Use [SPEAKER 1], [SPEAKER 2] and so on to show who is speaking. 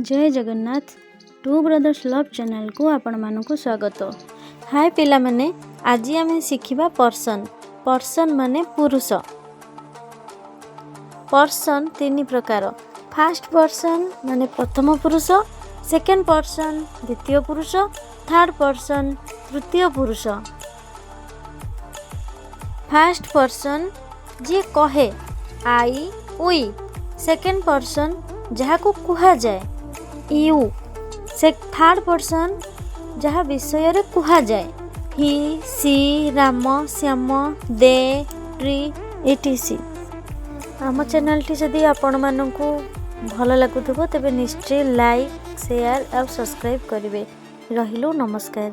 [SPEAKER 1] ଜୟ Jagannath. Two brothers love ଚ୍ୟାନେଲକୁ ଆପଣମାନଙ୍କୁ ସ୍ୱାଗତ।
[SPEAKER 2] ହାଏ ପିଲାମାନେ, ଆଜି ଆମେ ଶିଖିବା ପର୍ସନ୍। ପର୍ସନ୍ ମାନେ ପୁରୁଷ। ପର୍ସନ୍ ତିନି ପ୍ରକାର। ଫାଷ୍ଟ ପର୍ସନ୍ ମାନେ ପ୍ରଥମ ପୁରୁଷ, ସେକେଣ୍ଡ ପର୍ସନ୍ ଦ୍ୱିତୀୟ ପୁରୁଷ, ଥାର୍ଡ଼ ପର୍ସନ୍ ତୃତୀୟ ପୁରୁଷ। ଫାଷ୍ଟ ପର୍ସନ୍ ଯିଏ କହେ, I, we. Second person ଯାହାକୁ କୁହାଯାଏ, you. ସେ ଥାର୍ଡ଼ ପର୍ସନ୍ ଯାହା ବିଷୟରେ କୁହାଯାଏ, ହି, ସି, ରାମ, ଶ୍ୟାମ, ଦେ, ଟ୍ରି, ଇଟିସି। ଆମ ଚ୍ୟାନେଲଟି ଯଦି ଆପଣମାନଙ୍କୁ ଭଲ ଲାଗୁଥିବ, ତେବେ ନିଶ୍ଚୟ ଲାଇକ୍, ସେୟାର ଆଉ ସବସ୍କ୍ରାଇବ୍ କରିବେ। ରହିଲୁ, ନମସ୍କାର।